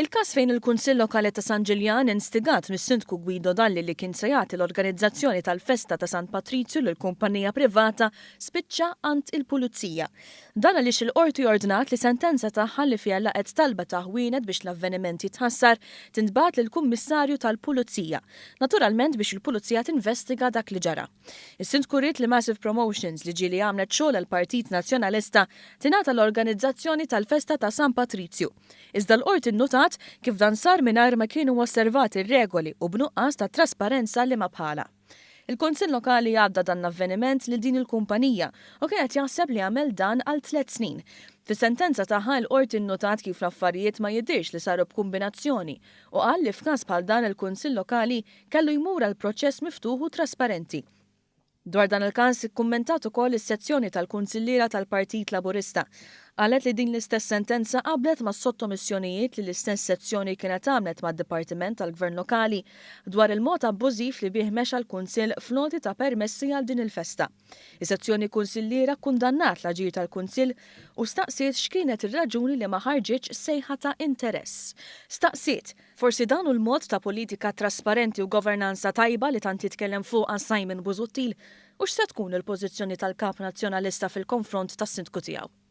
Il-każ fejn il-Kunsill Lokali ta' San Ġiljan instigat mis-Sindku Guido Dalli li kien se jagħti l-organizzazzjoni tal-festa ta' San Patrizju lil kumpanija privata spiċċa għand il-Pulizija. Dan għaliex il-Qorti ordnat li sentenza tagħha li fiha laqgħet talba ta' ħwienet biex l-avveniment jitħassar tintbagħat lill-Kummissarju tal-Pulizija. Naturalment biex il-Pulizija tinvestiga dak li ġara. Is-Sindku ried li Massive Promotions li ġieli għamlet xogħol għall-Partit Nazzjonalista tingħata l-organizzazzjoni tal-festa ta' San Patrizju. Iżda l-Qorti nnutat kif dan sar mingħajr ma kienu osservati r-regoli u b'nuqqas ta' trasparenza liema bħalha. Il-Kunsill Lokali għadda dan l-avveniment lil din il-kumpanija u kien qed jaħseb li għamel dan għal tlett snin. Fis-sentenza tagħha il-Qorti nnutat kif l-affarijiet ma jidhirx li saru b'kumbinazzjoni u qal li f'każ bħal dan il-Kunsill Lokali kellu jmur għal proċess miftuħ u trasparenti. Dwar dan il-każ ikkummentat ukoll is-sezzjoni tal-Kunsilliera tal-Partit Laburista. Qalet li din l-istess sentenza qablet mas-sottomissjonijiet li l-istess sezzjoni kienet għamlet mad-Dipartiment tal-Gvern Lokali dwar il-mod abbużiv li bih mexa l-Kunsill fl-għoti ta' permessi għal din il-festa. Is-sezzjoni kunsilliera kkundannat l-aġir tal-Kunsill u staqsiet x'kienet ir-raġuni li ma ħarġitx sejħa ta' interess. Staqsiet, Forsi dan hu l-mod ta' politika trasparenti u governanza tajba li tant jitkellem fuqha Simon Busuttil u x'se tkun il-pożizzjoni tal-Kap Nazzjonalista fil-konfront tas-Sindku tiegħu?